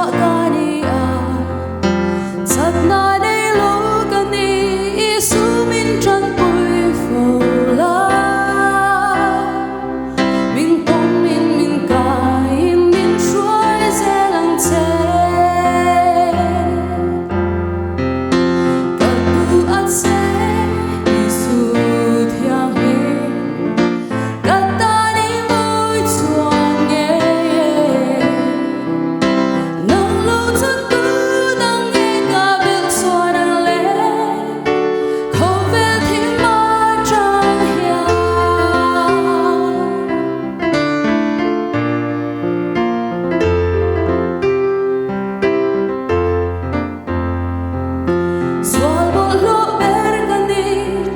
chhuah ka ni a, Chakna nei lo ka ni, Isu min tanpui fo la. Min pawmin min kaiin min hruai zel ang che. Ka duh a che, Isu thianghlim. Ka tan i mawi chuan ngei e. Nang lo chu tu dang nge ka belh chuan ang le? Khawvel thim atang hian. Sual bawlhhlawh ber ka ni,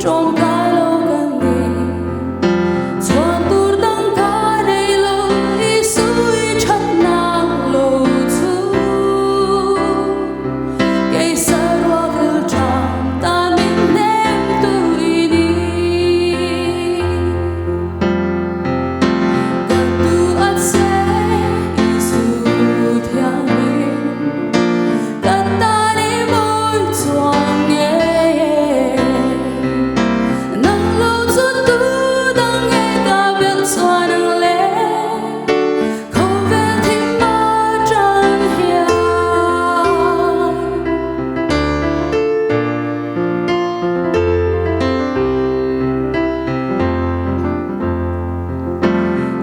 tawngkai lo ka ni. Chhuan tur dang ka nei lo, Isu i thatnak lo chu. Kei saruak rilṭam tan min hnemtu i ni. Ka duh a che, Isu thianghlim. Ka tan i mawi chuan ngei e. Nang lo chu tu dang nge ka belh chuan ang le? Khawvel thim atang hian.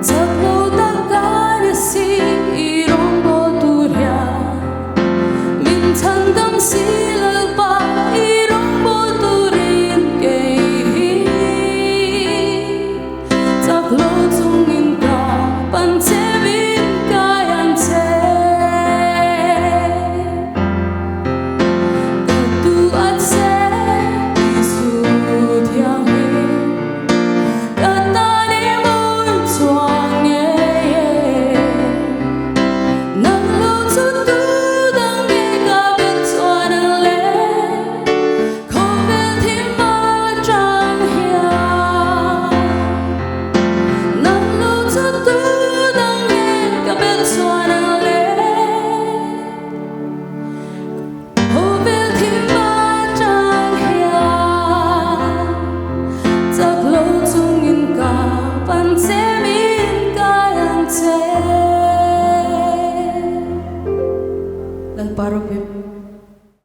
Chak lo tak ka ni si i rawngbâwl tur hian min chhandam si Lalpa i rawngbâwl turin kei hi chak lo chungin ka pan che min kai ang che. Ka duh a che Isu thianghlim. Ka tan i mawi chuan ngei e. Nang lo chu tu dang nge ka belh chuan ang le? Khawvel thim atang hian. Nang lo chu tu dang nge ka belh chuan ang le? Khawvel thim atang hian. Chak lo chungin ka pan che min kai ang che. Lalpa ropui